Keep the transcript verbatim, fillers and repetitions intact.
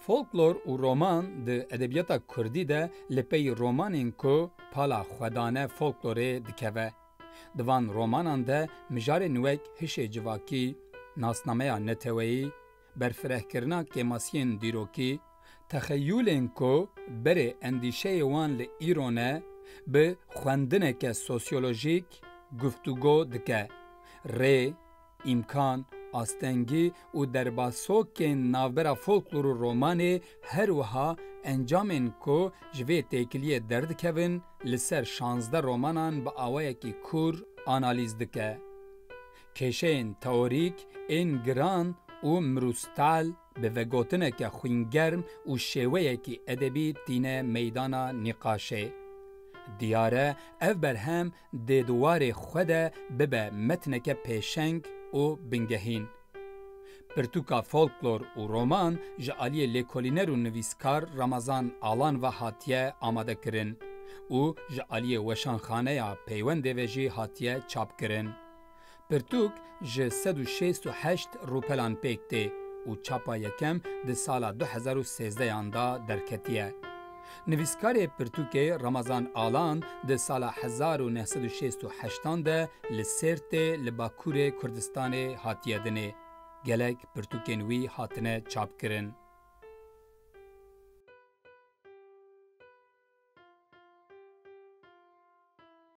Folklor û roman di edebiyata kurdî de li pey romanên ku pala xwedane folklorê dikeve. Di van romanan de mijarên wek hişê civakî, nasnameya neteweyî, berfirehkirina kêmasiyên dîrokî, texeyûlên ku berê endîşeyê wan li îro ne, bi xwendineke sosyolojîk guftûgo dike. Rê, îmkan, astengî û derbasokên navbera folklor û romanê, her wiha encamên ku ji vê têkiliyê derdikevin, li ser şazdeh romanan bi awayekî kûr analîz dike. Kêşeyên teorîk ên giran û mirûstal bi vegotineke xwîngerm û şêweyekî edebî tîne meydana nîqaşê. Diyar e, ev berhem dê di warê xwe de bibe metneke pêşeng û bingehîn. Pirtûka folklor û roman ji aliyê lêkolîner û nivîskar Ramazan Alan ve hatiye amadekirin û ji aliyê Weşanxaneya Peywendê ve jî hatiye çapkirin. Pirtûk ji sed û şêst û heşt rûpelan pêk tê û çapa yekem di sala du hezar û sêzdeh yan de derketiye. Nivîskarê pirtûkê Ramazan Alan di sala hezar û neh sed û şêst û heştan de li Sêrtê li Bakurê Kurdistanê hatiye dinê. Gelek pirtûkên wî hatine çapkirin.